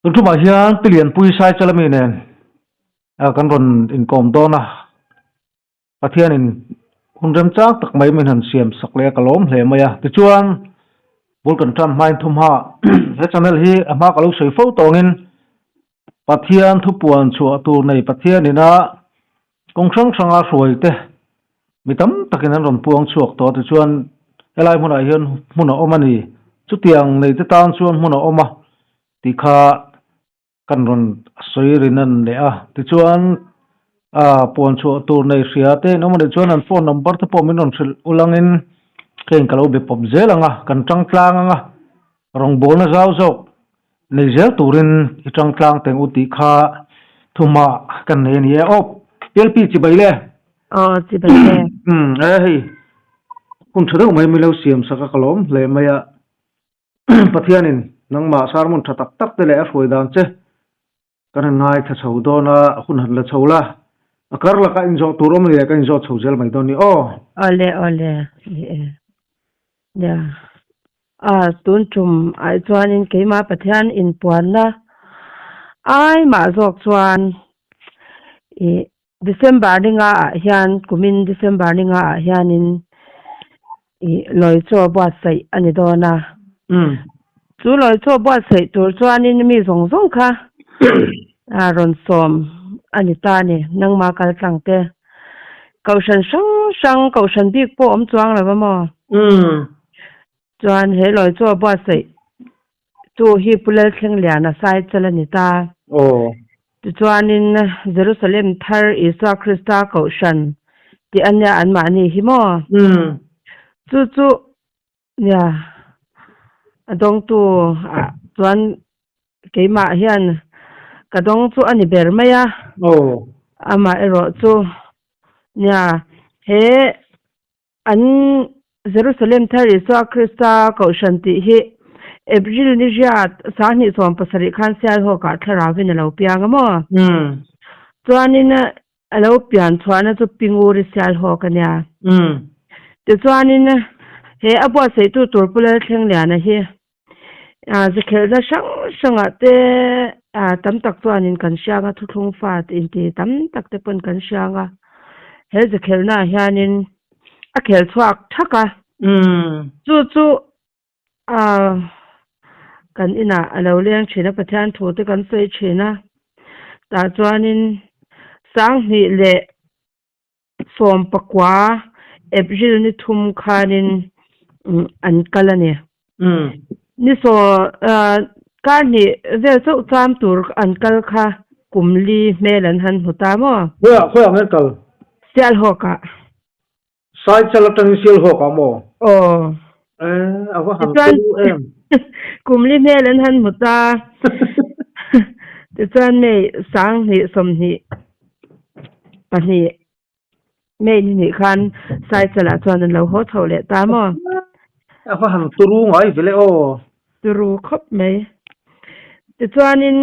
Tun tumah hian Pi Lianpui Saichala mi nen kan rawn inkawm dawn a, Pathianin hun remchang tak mai min han siam sak leh a, ka lawm hle mai a. Tichuan, bul kan tan hmain thum ha he channel hi a hma ka lo sawi fo tawngin Pathian thupuan chhuah tur nei Pathian ina kawng hrang hranga hruai te mi tam takin an rawn puang chhuak tawh a. Tichuan, helai hmunah hian hmun a awm a ni. Chutiang nei te tan chuan hmun a awm a tih kha Kan rawn sawi rin an leh a, tichuan ah puan chhuah tur nei hria te in awm a nih chuan an phone number te pawh min rawn hrilh ulangin heng ka lo be pawp zel ang a, kan tang tlang ang a, rawngbawlna zau zawk nei zel turin i tang tlang teng u tih kha thuma kan nei a ni e. Aw PLP chibai le. Aw chibai le. Umm e hei hun tha deuh mai min lo siam sak a ka lawm hle mai a. Pathianin nangmah sermon tha tak tak te leh a hruai dan che kan han ngaithla chho dawn a, hun han la chho la, a kar lakah inzawh tur awm leh kan inzawh chho zel mai dawn ni aw. Awle awle ni e. Nia. A tun tum ah chuanin keimah Pathian inpuanna ai mah zawk chuan ih December ninga ah hian kumin December ninga ah hianin ih lawi chaw buatsaih a ni dawn a. Chu lawi chaw buatsaih tur chuanin mi zawng zawng kha a rawn sawm a ni ta a ni. Nangma kal tlang te kohhran hrang hrang kohhran bik pawh awm chuang lo va maw? Chuan he lawi chaw buatsaih chu hi Pu Lalthlengliana sai chal a ni ta. Tichuanin Jerusalem thar Isua Krista kohhran tih a nia anmahni hi maw? Chu chu nia a dawngtu ah chuan keimah hian ka dawng chu a ni ber mai a. Amah erawh chu nia he An Jerusalem thar Isua Krista kohhran tih hi April ni riat 2017 khan Sialhawkah thlarauin a lo piang a maw? Chuanin a lo pian chhuahna chu Pinguri Sialhawk a nia. Tichuanin he a buatsaihtu tur Pu Lalthlengliana hi Zakhelhna hrang hrangah te tam tak chuanin kan hriang a, thuthlung fa inti tam tak te pawn kan hriang a. He zakhelhna ah hianin a khel chhuak thak a. Chu chu kan inah a lo leng thin a, Pathian thu te kan sawi thin a. Tah chuanin 2019 April ni thum khanin an kal a ni. Ni saw kar hnih vel chauh cham tur an kal kha kum li hmel an han hmu ta maw? Khawiah khawiah nge kal? Sialhawkah. Saichal atangin Sialhawkah maw? Aw. E, a va han turu em. Kum li hmel an han hmu ta. Tichuan May 2022 May ni hnih khan Saichalah chuan an lo haw chho leh ta maw? A va han turu ngai vele aw. Turu khawp mai. Tichuanin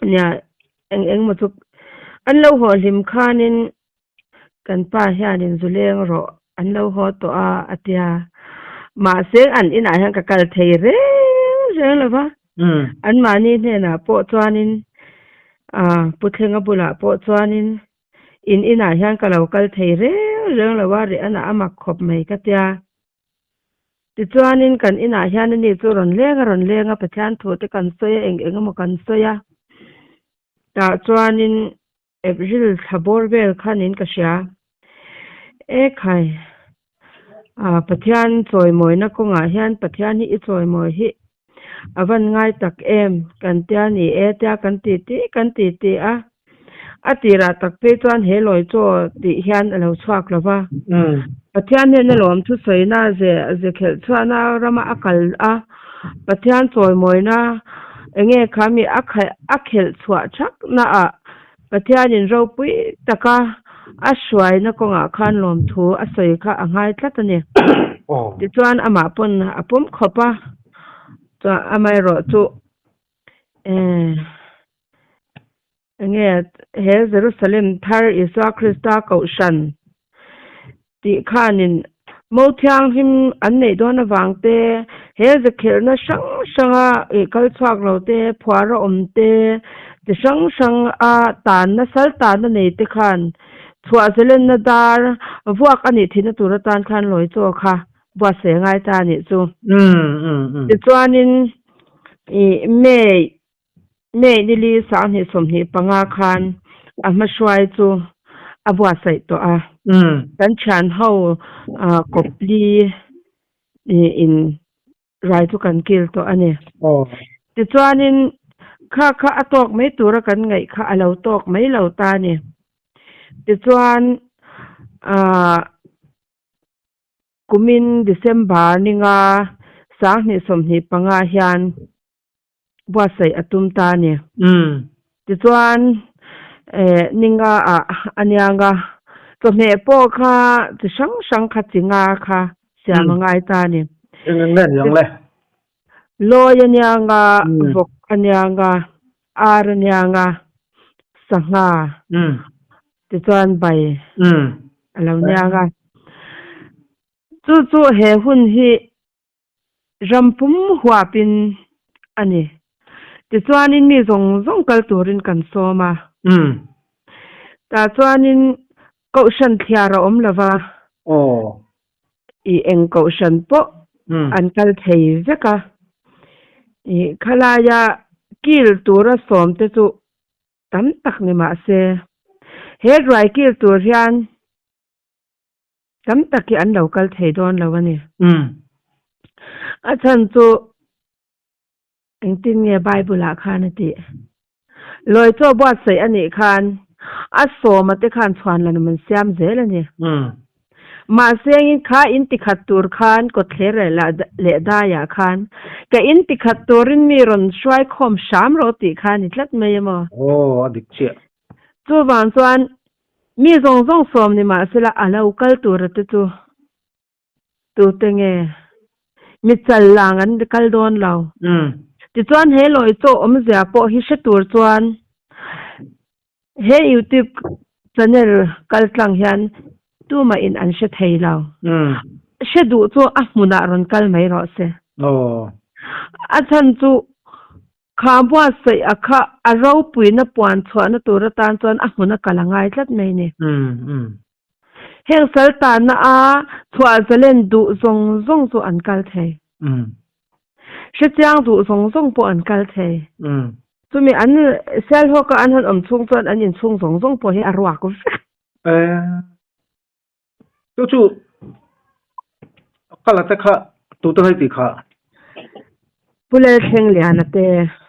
nia eng eng maw chu an lo haw hlim khanin kan pa hianin zu leng rawh an lo haw tawh a a tia. Mahse an inah hian ka kal thei reng reng lo va. Anmahni hnenah pawh chuanin ah Pu Thlenga bulah pawh chuanin in inah hian ka lo kal thei reng reng lo a, reh anah a mak khawp mai ka tia. Tichuanin kan inah hian ani chu rawn leng a rawn leng a, Pathian thu te kan sawi a, eng eng emaw kan sawi a. Tah chuanin April thla bawr vel khanin ka hria. E khai, ah Pathian chawimawina kawngah hian Pathian hi i chawimawi hi a van ngai tak em kan tia ni e tia kan ti ti kan ti ti a. A tirah tak phei chuan he lawi chaw tih hian a lo chhuak lo va. Pathian hnena lawm thusawina ze ze khelh chhuahna rama a kal a, Pathian chawimawina enge kha mi a khelh a khelh chhuah thaknaah Pathianin ropui taka a hruaina kawngah khan lawmthu a sawi kha a ngai tlat a ni. Tichuan amah pawn a pawm khawp a, chuan amaherawhchu eh. Enge he Jerusalem thar Isua Krista kohhran tih khanin mo thianghlim an neih dawn avang te, he zakhelhna hrang hranga ih kal chhuak lo te, phuar a awm te, chi hrang hrang a tanna sal tanna nei te khan chhuah zelenna dar vuak a nih theihna tur atan khan lawi chaw kha buatsaih a ngai ta a nih chu. Tichuanin ih May May nili 2025 khan a hmahruai chu a buatsaih tawh a. Kan thian ho kawpli in rai chu kan kil tawh a ni. Tichuanin kha kha a tawk mai tura kan ngaih kha a lo tawk mai lo ta a ni. Tichuan ahh. Kumin December ninga 2025 hian buatsaih a tum ta a ni. Tichuan ninga ah a niang a, chawhmeh pawh kha chi hrang hrang kha chi nga kha siam a ngai ta a ni. Eng eng nge niang le? Lawi a niang a, vawk a niang a, ar a niang a, sangha tichuan bai a lo niang a. Chu chu he hun hi ram pum huapin a ni. Tichuanin mi zawng zawng kal turin kan sawm a. Tah chuanin kohhran thliar a awm lova. I eng kohhran pawh an kal thei vek a. I khalaia kil tura sawm te chu tam tak ni mah se, he ruai kil tur hian tam tak hi an lo kal thei dawn lo a ni. A chhan chu Engtin nge Bible-ah khan a tih? Lawi chaw buatsaih a nih khan a sawma te khan chhuan lanawm an siam zel a ni. Mahse engin kha in tikhat tur khan kawtthler leh daiah khan ka in tikhat turin mi rawn hruai khawm hram rawh tih kha a ni tlat mai emaw? Aw, a dik chiah. Chuvang chuan mi zawng zawng sawm ni mahsela a lo kal tura te chu Tute nge? Mi chal lang an kal dawn lo. Tichuan he lawi chaw awmzia pawh hi hre tur chuan he YouTube channel kal tlang hian tumah in an hre thei lo. Hre duh chu a hmunah rawn kal mai rawh se. A chhan chu kha buatsaih a kha a ropuina puan chhuahna tur atan chuan a hmun a kal a ngai tlat mai ni. Heng sal tanna a chhuah zalen duh zawng zawng chu an kal thei. Hrechiang duh zawng zawng pawh an kal thei. Chumi an Sialhawka an han awm chhung chuan an inchhung zawng zawng pawh hi a ruak vek. Chu chu kala te kha tute ngai tih kha. Pu Lalthlengliana te.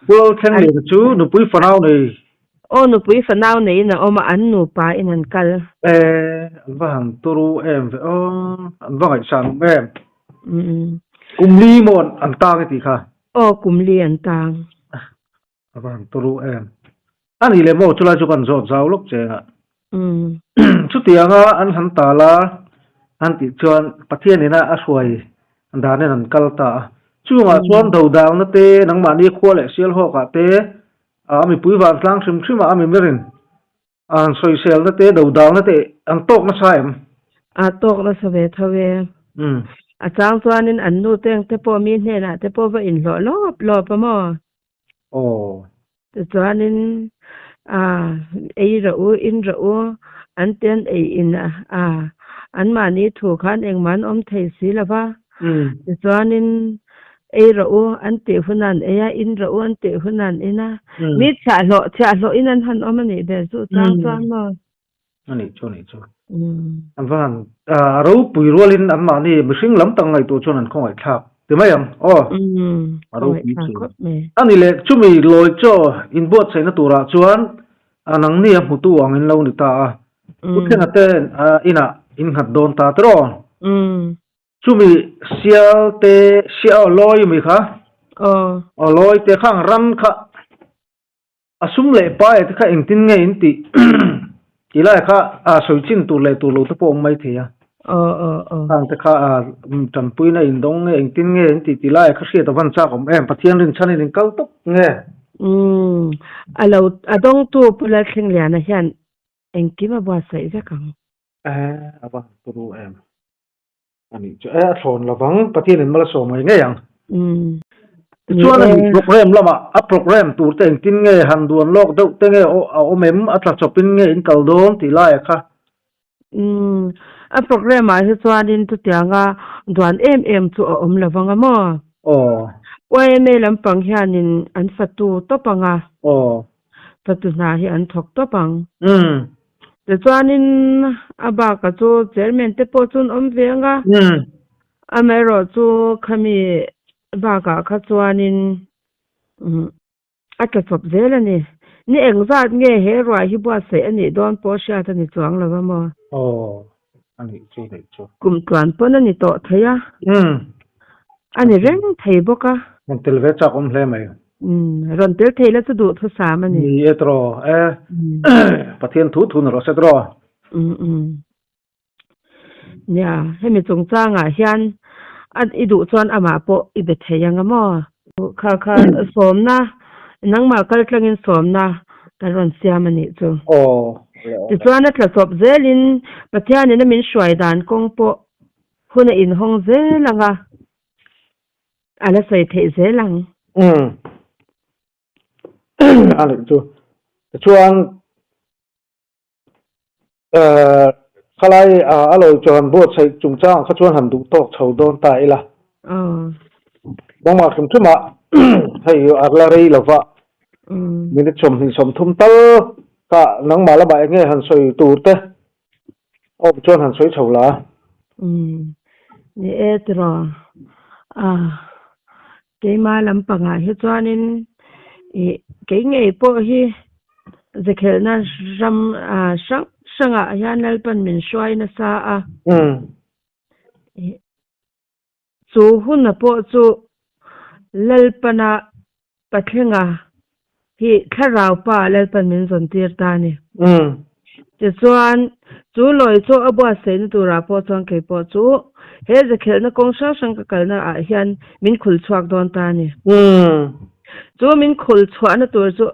Pu Lalthlengliana chu nupui fanau nei. Aw nupui fanau neiin a awm a, an nupa in an kal. E, an va han turu em ve aw, an va ngaihsan awm em. Kum li maw an tang i tih kha. Aw kum li an tang. A va han turu em. A nih leh maw chulai chu kan zawt zau lawk cheng a. Chutianga an han tal a, an tih chuan Pathian ina a hruai danin an kal ta a. Chungah chuan dodalna te, nangmahni khua leh sialhawkah te, a mipui vantlang hrim hrim a, a mimirin an sawiselna te, dodalna te an tawk nasa em? A tawk nasa ve tho e. A chang chuanin an nu te ang te pawh mi hnenah te pawh va inhlawh lawp lawp a maw? Aw. Tichuanin a ei rawh u, in rawh u, an ti an ei in a, a anmahni thu khan engmah an awm thei si lo va. Tichuanin ei rawh u an tih hunah an ei a, in rawh u an tih hunah an in a. Mi chhiahhlawh, chhiahhlawhin an han awm a nih ber chu chang chuan maw? A nih chu, a nih chu. An va han a ropui rualin anmahni mihring lam tak ngaihtuah chuan an khawngaih thlak ti mai ang aw. A ropui chu. A ni leh chumi lawi chaw inbuatsaihna turah chuan a nangni a hmutu ang in lo ni ta a. Pu Thlenga te inah in nghat dawn ta tiraw? Chumi sial te siah aw lawi mi kha? Aw lawi te khang ram kha A sum leh pai te kha engtin nge in tih tih lai kha a sawi chin tur leh tur lo te pawh awm mai thei a. Aw aw aw. Khang te kha a tanpuina in dawng nge engtin nge in tih tih lai kha hriat a van chak awm em Pathian rinchhanin in kal tawp nge. Umm, a lo a dawngtu Pu Lalthlengliana hian engkim a buatsaih vek ang. Eh, a va han turu em. A nih chu e, a thlawn lovang, Pathianin mal a sawm ngei ngei ang. Umm, Tichuan a nih program lamah a program tur te engtin nge han duan lawk deuh te nge a awm em, a tla chawpin nge in kal dawn tih laiah kha. Umm, a program ah hi chuanin chutianga duan em em chu a awm lovang a maw? Aw. YMA lampang hianin an fatu tawp ang a. Aw. Fatu hna hi an thawk tawp ang. Umm. Tichuanin a baka chu chairman te pawh chu an awm ve ang a. Umm. Amaherawhchu khami bakah kha chuanin a tla chawp zel a ni. Ni engzat nge he ruah hi buatsaih a nih dawn pawh hriat a ni chuang lo a maw? Aw, a nih chu nih chu. Kum tluan pawn a ni tawh thei a. Umm. A ni reng thei bawk a. Rawn tel ve chak awm hle mai. Umm, rawn tel thei la chu duhthusam a ni. Ni e tawh e. Pathian thu thu ni rawh se tawh. Umm umm. Nia, hemi chungchangah hian a i duh chuan amah pawh i be thei ang a maw? Kha kha sawmna, nangmah kal tlangin sawmna kan rawn siam a nih chu. Tichuan a tla chawp zelin Pathianin a min hruai dan kawng pawh hun a inhawng zel ang a, a la sawi theih zel ang. Umm. A nih chu. Tichuan. Khalai a lawi chuan buatsaih chungchangah kha chuan han duh tawk chho dawn ta ila. Nangmah hrim hrimah hei a la rei lova minute 20 30 tal kha nangmah lamah eng nge han sawi tur te awm chuan han sawi chho la. Ni e tiraw Keimah lampangah hi chuanin ih kei ngei pawh hi zekhelhna ram hrang hrangah hian Lalpan min hruai nasa a. Ih chu huna pawh chu Lalpana Pathlenga hi thlarau pa Lalpan min zawn tir ta a ni. Tichuan, chu lawi chu a buatsaihna turah pawh chuan kei pawh chu he zakhelhna kawng hrang hrang ka kalna ah hian min khul chhuak dawn ta a ni. Chu min khul chhuahna tur chu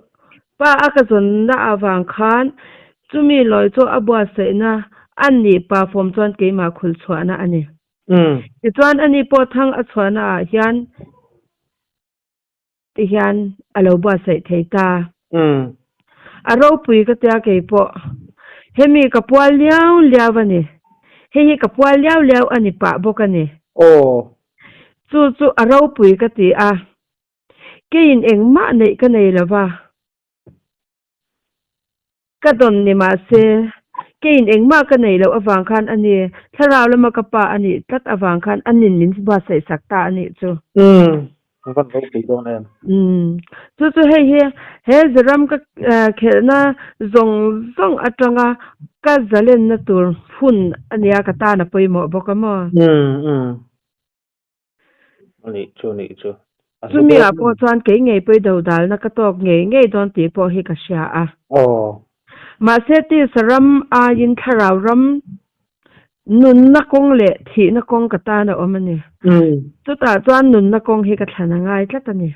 pa a ka zawnna avang khan chumi lawi chu a buatsaihna a nih pa fawm chuan keimah khul chhuahna a ni. Tichuan, ani pawh thang a chhuahna ah hian Ti hian a lo buatsaih thei ta. A ropui ka tia kei pawh. Hemi ka pual liau liau a ni. Hei hi ka pual liau liau a ni pah bawk a ni. Chu chu a ropui ka ti a. Keiin engmah neih ka nei lo va. Ka dawn ni mahse, keiin engmah ka neih loh avang khan a ni, thlarau lama ka pa a nih tlat avang khan a nin min buatsaih sak ta a nih chu. Umm, a van ropui dawn em. Umm, chu chu hei hi he Zoram ka khelhna zawng zawng atanga ka zalenna tur hun a nia ka tan a pawimawh bawk a maw? Umm, umm. A nih chu, a nih chu. A hlu Chumi dawn ah pawh chuan kei ngei pawh i do dalna ka tawk ngei ngei dawn tih pawh hi ka hria a. Aw. Mahse tisa ram aiin thlarau ram nunna kawng leh thihna kawng ka tan a awm a ni. Chutah chuan nunna kawng hi ka thlan a ngai tlat a ni.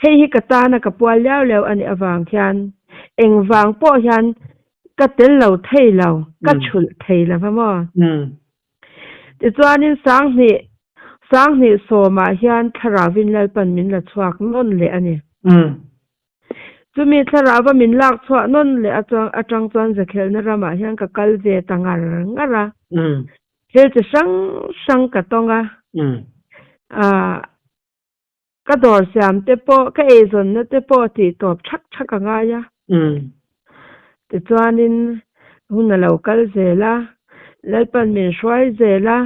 Hei hi ka tana ka pual liau liau a nih avang hian engvang pawh hian ka tel lo thei lo, ka chhulh thei lo va maw? Tichuanin sanghnih sanghnih sawmah hian Thlarauvin Lalpan min la chhuak nawn leh a ni. Chumi Thlarauva min lak chhuah nawn leh atang chuan Zakhelhna ramah hian ka kal ve ta ngar ngar a. Thil chi hrang hrang ka tawng a. Ka dawr siam te pawh, ka eizawnna te pawh tih tawp thak thak a ngai a. Tichuanin hun a lo kal zel a, Lalpan min hruai zel a,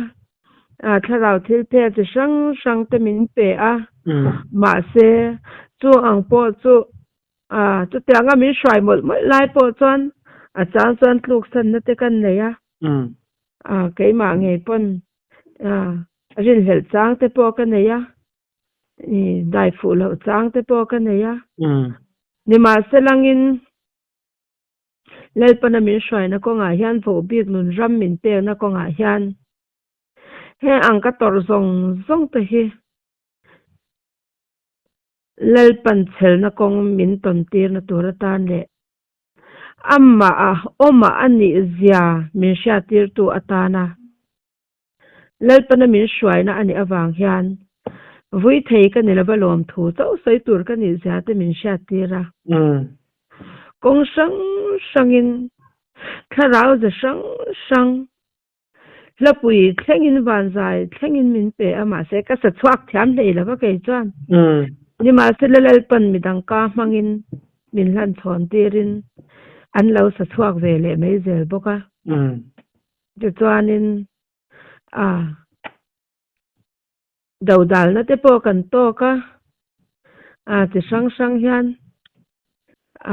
thlarau thil phel chi hrang hrang te min pe a, mahse chu ang pawh chu chutianga min hruai mawlh mawlh lai pawh chuan a chang chuan tluksanna te kan nei a, keimah ngei pawn rinhlelh chang te pawh ka nei a. I dai fuh loh chang te pawh ka nei a. Nimahselangin Lalpana min hruaina kawngah hian vohbik nun ram min pekna kawngah hian heng ang ka tawrh zawng zawng te hi. Lalpan chhelna kawng min tawn tirna tur atan leh amah a awmah a nih zia min hriattirtu atana Lalpana min hruaina a nih avang hian vui thei ka ni lova lawmthu chauh sawi tur ka nih zia te min hriattir a. Kawng hrang hrangin thlarau ze hrang hrang Hlapui thlengin vanzai thlengin min pe a, mahse ka sa chhuak thiam hlei lo va kei chuan. Nimahsela Lalpan midang ka hmangin min hlan chhawn tirin an lo sa chhuak ve leh mai zel bawk a. Tichuanin a dodalna te pawh kan tawk a, a chi hrang hrang hian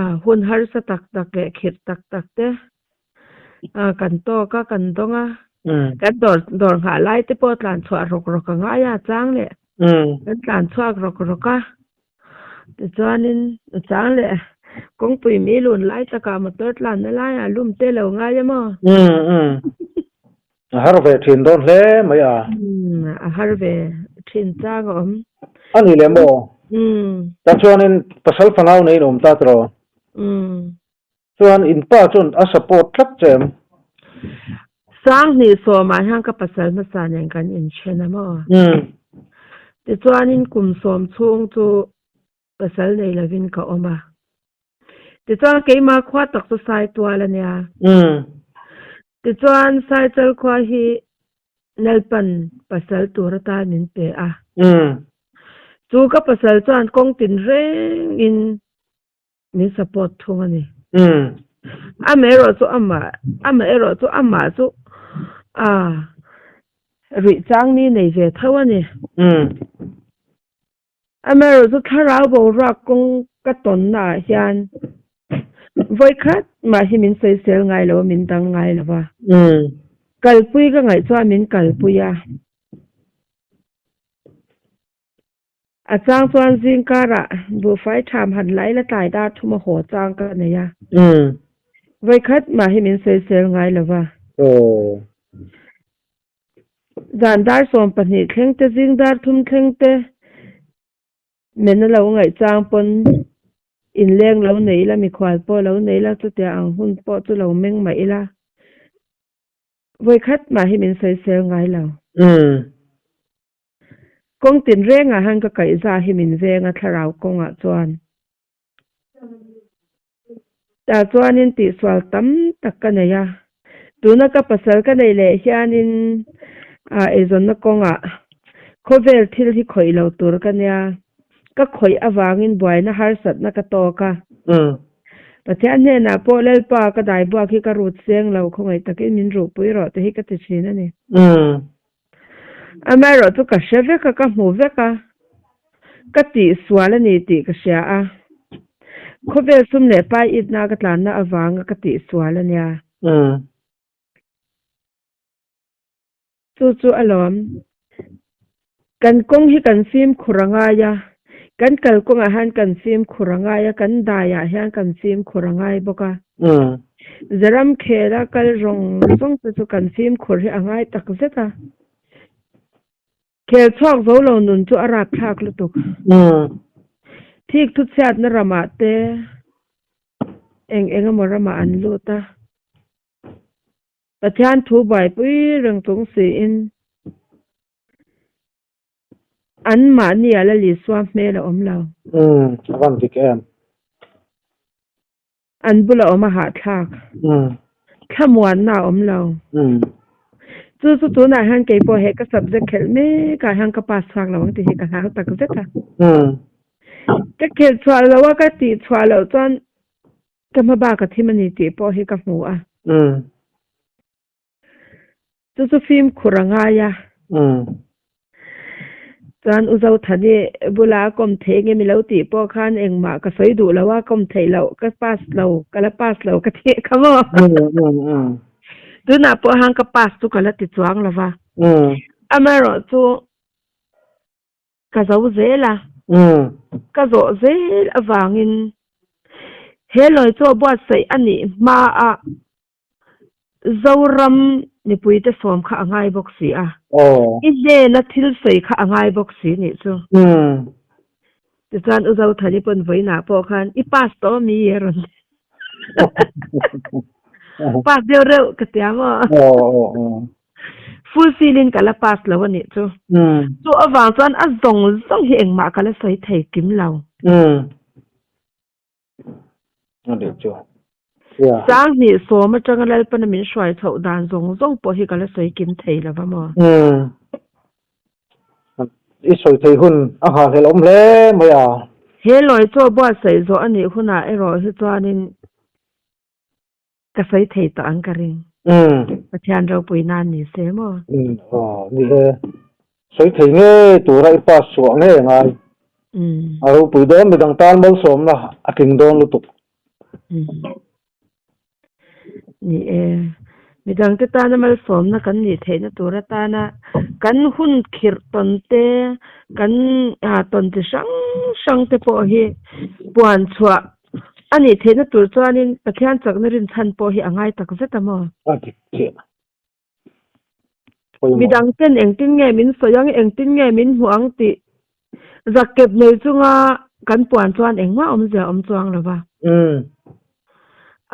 a hun harsa tak tak leh khirh tak tak te a kan tawk a kan dawng a kan dawr dawr nghah lai te pawh tlan chhuah rawk rawk a ngai a chang leh kan tlan chhuak rawk rawk a tichuanin a chang leh kawngpui mi lun lai takah motor tlanna laiah lum te lo ngai a maw. A har ve thin dawn hle mai a. Umm a har ve thin chang a awm. A ni leh maw? Umm. Tah chuanin pasal fanau nei in awm ta tiraw? Umm. Chuan in pa chuan a support tlat che em? Sanghnih sawmah hian ka pasal hmasa nen kan inthen a maw? Umm. Tichuanin kum sawm chhung chu pasal nei lovin ka awm a. Tichuan keimah khua tak chu Saitual a nia. Tichuan Saichal khua hi Lalpan pasal tur atan min pe a. Chu ka pasal chuan kawng tin rengin min support thung a ni. Amaherawh chu amah amaherawh chu amah chu ah ruih chang ni nei ve tho a ni. Amaherawh chu thlarau boruak kawng ka tawnna ah hian vawikhat mah hi min sawisel ngai lo a, min dang ngai lo va. Kalpui ka ngaih chuan min kalpui a. A chang chuan zingkarah buhfai tham han la ila tlai dar thum a haw chang ka nei a. Vawikhat mah hi min sawisel ngai lo va. Zan dar 12 thleng te, zing dar thum thleng te men a lo ngaih chang pawn inleng lo nei ila, mikhual pawh lo nei ila, chutia ang hun pawh chu lo meng mah ila, vawikhat mah hi min sawisel ngai lo. Kawng tinrengah hian ka kaihza hi min veng a thlarau kawngah chuan. Tah chuanin tihsual tam tak ka nei a, tuna ka pasal ka neih leh hianin ah eizawnna kawngah khawvel thil hi khawih lo tur ka nia, ka khawih avangin buaina harsatna ka tawk a. Pathian hnenah pawh Lalpa ka daibuak hi ka rut seng lo, khawngaih takin min ruhpui rawh te hi ka ti thin a ni. Amaherawh chu ka hre vek a, ka hmu vek a, ka tihsual a ni tih ka hria a. Khawvel sum leh pai itna ka tlanna avanga ka tihsual a nia. Chu chu alawm. Kan kawng hi kan fimkhur a ngai a, kan kalkawngah hian kan fimkhur a ngai a, kan daiah hian kan fimkhur a ngai bawk a. Zaram khela kal zawng zawng te chu kan fimkhur hi a ngai tak zet a. Khel chhuak zo lo nun chu a rapthlak lutuk. Thik thu chhiatna ramah te eng eng emaw ramah an lut a. Pathian thu buaipui reng chung siin anmahni a la Isua hmel a awm lo. Umm, a van dik em. An bula awm a hahthlak. Thlamuanna a awm lo. Chu chu tunah hian kei pawh he ka subject khelh mek ah hian ka pass chhuak lo ang tih hi ka hlau tak zet a. Ka khelh chhuah loh a ka tih chhuah loh chuan ka hma bak a thim a ni tih pawh hi ka hmu a. Chu chu fimkhur a ngai a. Chuan U Zothani bula a kawm theih nge mi lo tih pawh khan engmah ka sawi duh lo a, kawm theih loh ka pass lo, ka la pass lo ka tih kha maw. Tunah pawh hian ka pass chu ka la ti chuang lo va. Amaherawh chu ka zo zel a, ka zawh zel avangin he lawi chaw buatsaih a nih hmaah Zoram mipuite sawm kha a ngai bawk si a, i hnena thil sawi kha a ngai bawk si nih chu. Tichuan U Zothani pawn vawiinah pawh khan i pass tawh ami a rawn ti. Pass deuh reuh ka tia maw? Full fill in ka la pass lo a nih chu. Chu avang chuan a zawng zawng hi engmah ka la sawi thei kim lo. Sanghnih sawm atanga Lalpana min hruai chhoh dan zawng zawng pawh hi ka la sawi kim thei lo va maw? I sawi thei hun a nghahhlelh awm hle mai a. He lawi chaw buatsaih zawh a nih hunah erawh hi chuanin ka sawi thei tawh ang ka ring. Pathian ropui nan ni se maw? Aw ni e. Sawi thei nge tura i pass chhuah nge ngai. A ropui dawn midang tan malsawmna a tling dawn lutuk. Ni e. Midangte tana malsawmna kan nih theihna tur atana kan hun khirh tawn te, kan tawn chi hrang hrang te pawh hi puan chhuah a nih theihna tur chuanin Pathian chakna rinchhan pawh hi a ngai tak zet a maw? A dik chiah. Pawimawh. Midang ten engtin nge min sawi ang, engtin nge min hmuh ang tih zakkep nei chunga kan puan chuan engmah awmzia awm chuang lo va.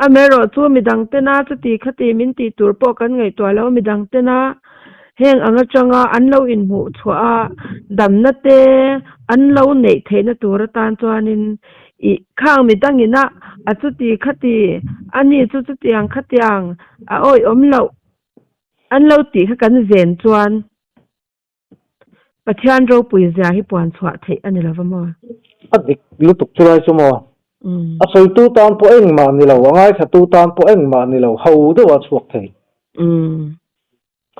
Amaherawh chu midang tena chuti khati min tih tur pawh kan ngaihtuah lo, midang tena heng ang atanga an lo inhmuh chhuah a, damna te an lo neih theihna tur atan chuanin ih khang midangin a a chuti khati a ni chu chutiang khatiang a awihawm loh an lo tih kha kan ven chuan Pathian ropui zia hi puan chhuah theih a ni lo va maw? A dik lutuk chu lai chu maw? A sawitu tan pawh engmah ni lo, a ngaithlatu tan pawh engmah ni lo, ho deuh a chhuak thei.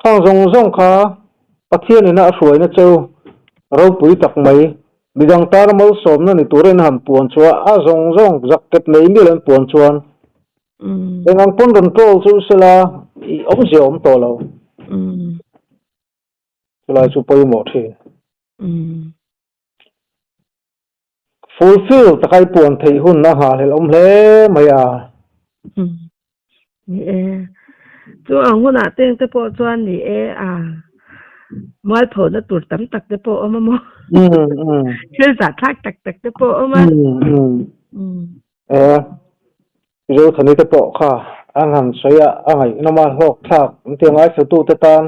Khang zawng zawng kha Pathian ina a hruaina cheu ropui tak mai, midang tana malsawmna ni turin a han puan chu a, a zawng zawng zakket nei mial an puan chuan eng ang pawn rawn troll chu sela i awmzia awm tawh lo. Chulai chu pawimawh thin. Fulfill taka i puan theih hun a nghahhlelh awm hle mai a. Ni e. Chu ang hunah teng te pawh chuan ni e a mualphona tur tam tak te pawh awm a maw? Thil zahthlak tak tak te pawh awm a. E. Zothani te pawh kha an han sawi a, a ngaihnawm a, hlawkthlak an ti a, ngaithlatute tan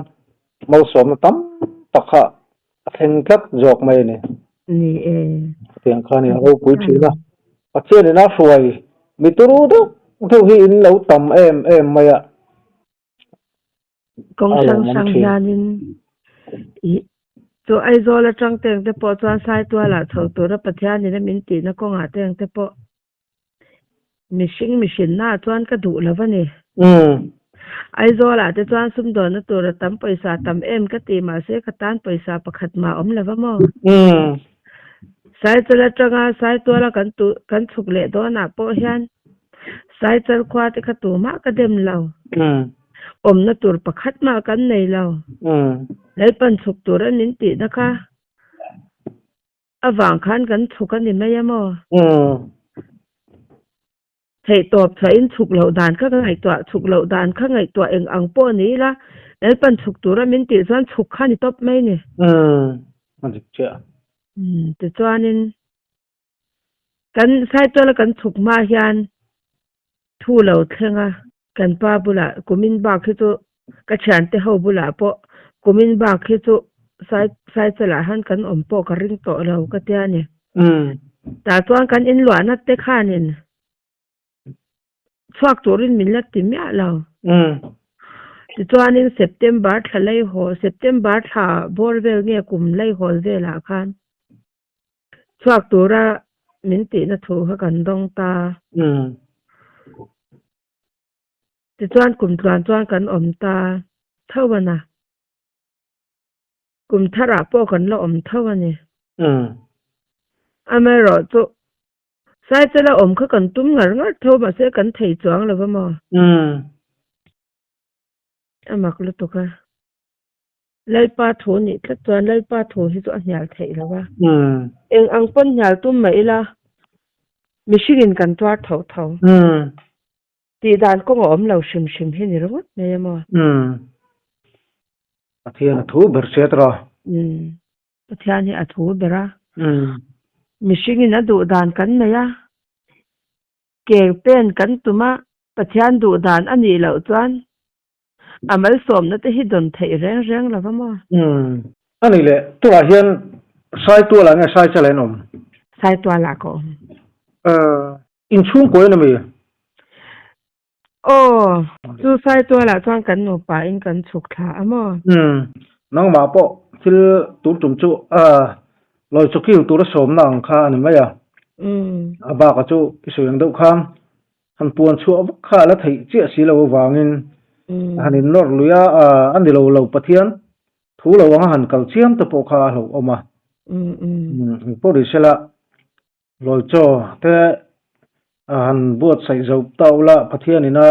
malsawmna tam tak kha a thleng tlat zawk mai a ni. Ni e. Chutiang kha a ni, a ropui thin a. Pathianin a hruai mi turu deuh deuh hi in lo tam em em mai a. Kawng hrang hrang hianin ih chu Aizawl atang teng te pawh chuan Saitualah chho tura Pathianin a min tihna kawngah teng te pawh Mihring mihrinna ah chuan ka duh lo a ni. Aizawlah te chuan sumdawnna tur a tam pawisa tam em ka ti mahse ka tan pawisa pakhat mah awm lo va maw? Saichal atanga Saituala kan tu kan chhuk leh dawnah pawh hian Saichal khua te kha tumah ka dem lo. Awmna tur pakhat mah kan nei lo. Lalpan chhuk tur a min tihna kha. Avang khan kan chhuk a ni mai a maw? Theihtawp chhuahin chhuk loh dan kha ka ngaihtuah, chhuk loh dan kha ngaihtuah eng ang pawh ni ila, Lalpan chhuk tura min tih chuan chhuk kha ni tawp mai ni. A dik chiah. Tichuanin kan Saituala kan chhuk hma hian thu lo thleng a, kan pa bulah kumin bak hi chu ka thiante ho bulah pawh kumin bak hi chu sai saichalah hian kan awm pawh ka ring tawh lo ka tia ni. Tah chuan kan inluahna te khanin chhuak turin min la ti miah lo. Tichuanin September thla laihawl September thla bawr vel nge kum laihawl velah khan Chhuak tura min tihna thu kha kan dawng ta. Tichuan kum tluan chuan kan awm ta tho a na. Kum tharah pawh kan la awm tho a ni. Amaherawhchu Saichala awm kha kan tum ngar ngar tho mahse kan thei chuang lo va maw? A mak lutuk a. Lalpa thu nih tlat chuan Lalpa thu hi chu a hnial theih lo a. Eng ang pawn hnial tum mah ila mihringin kan tuar tho tho. Tih dan kawng a awm lo hrim hrim hi ni ringawt mai a maw? Pathian a thu ber hriat rawh. Pathian hi a thu ber a. Mihringin a duh dan kan nei a, ke pen kan tum a, Pathian duh dan a nih loh chuan a malsawmna te hi dawn theih reng reng lo va maw? Umm. A nih leh, tunah hian Saitualah nge Saichal in awm? Saitualah ka awm. Umm. Inchhungkaw in a mi? Aw, chu Saitualah chuan kan nupa in kan chhuk thla a maw? Umm, nangmah pawh thil tur tum chu lawi chu kil tura sawmna ang kha a ni mai a. Umm. A baka chu i sawi ang deuh khan han puan chhuah vak kha a la theih chiah si lo avangin han in nawr lui a, a ni lo lo Pathian thu lo anga han kal chiam te pawh kha a hlauhawm a. Umm umm. Engpawh ni sela Lawi chaw te a han buatsaih zo ta ula Pathian ina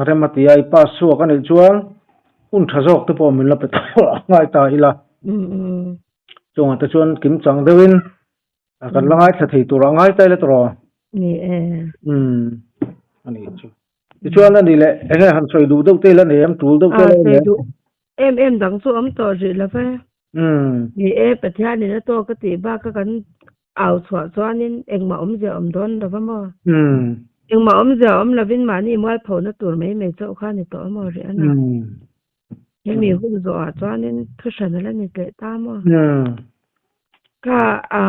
rem a ti a, i pass chhuak a nih chuan hun tha zawk te pawh min la pe tawh a ngai ta ila. Chungah te chuan kim chang deuhin kan la ngaithla thei tur a ngai ta ila tawh. Ni e. Umm a nih chu. Tichuan a nih leh eng nge han sawi duh deuh te ila nei em tul deuh te ila nei em? Em em dang chu awm tawh rih lo ve. Umm. Ni e, Pathianin a tawk a tih bak a kan au chhuah chuanin engmah awmzia awm dawn lo va maw? Umm. Engmah awmzia awm lovin mahni mualphona tur mai mai chauh kha a ni tawh a maw rih a na? Umm. Hemi hun zawhah chuanin thuhran a la ni tleh ta maw? Umm. Kha a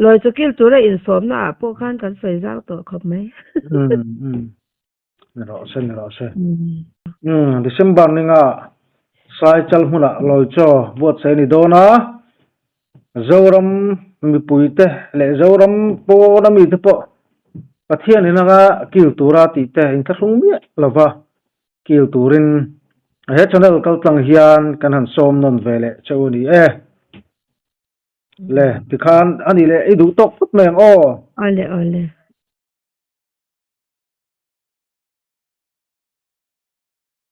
lawi chawkil tura insawmna ah pawh khan kan sawi zau tawh khawp mai. Umm umm. Ni rawh se, ni rawh se. Umm, December ninga Saichal hmunah lawi chaw buatsaih a ni dawn a, Zoram mipuite leh Zoram pawna mite pawh Pathian in anga kil tura tih te inthlahrung miah lova kil turin he channel kaltlang hian kan han sawm nawn ve leh che u a ni e. Le, tikhan a nih leh i duh tawk phawt mai ang aw. Awle, awle.